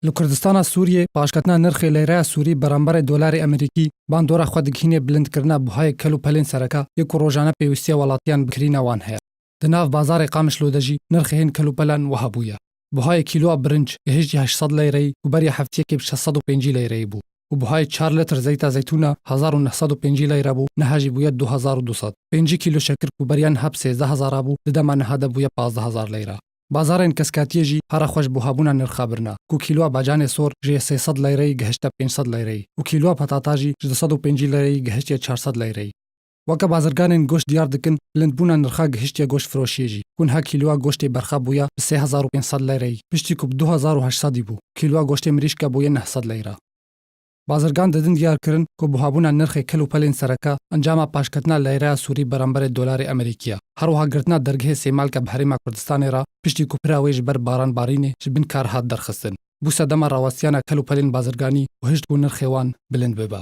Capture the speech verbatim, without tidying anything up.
Li Kurdistana Sûriyê paşketina nirxê leyreya Sûrî beramberê dolarê Amerîkî bandora xwe digihînê bilindkirina buhayê kel û pelên sereke yê ku rojane pêwîstiya welatiyan bi kirîna wan heye. Di nav bazarê Qamişlo de jî nirxê hin kel û pelan wiha bûye. Buhayê kîloa birinc gihiştiye heşt sed leyreyî ku beriya heftiyekê bi şeş sed û pêncî leyreyî bû û buhayê çar litr zeyta zeytûna hezar û neh sed û pêncî leyre bû, niha jî bûye du hezar û du sed. Pêncî kîlo şekir ku beriya niha bi sêzdeh hezara bû, di dema niha de bûye pazdeh hezar leyra. Bazarên keskatiyê jî hera xwe ji buhabûna nirxa birina, ku kîloa bacanê sor ji yê sê sed leyreyî gihişte pênc sed leyreyî û kîloa petata jî ji du sed û pêncî leyreyî gihiştiye çar sed leyreyî. Weke bazirganên goşt diyar dikin, bilindbûna nirxa gihiştiye goşt firoşiyê jî, ku niha kîloa goştê berxa bûya bi sê hezar û pênc sed leyreyî, piştî ku bi du hezar û heşt sedî bû, kîloa goştê mirîşka bûye neh sed leyra. Bazirgan didin diyar kirin ku buhabûna nirxê kel û pelên sereke encama paşketina leyreya Sûrî beramberê dolarê Amerîkî ye. Her wiha girtina dergehê Sêmalke bi Herêma Kurdistanê re, piştî ku pira wê ji ber baran barînê ji bin kar hat derxistin, bû sedema rawestiyana kel û pelên bazirganî û hişt ku nirxê wan bilind bibe.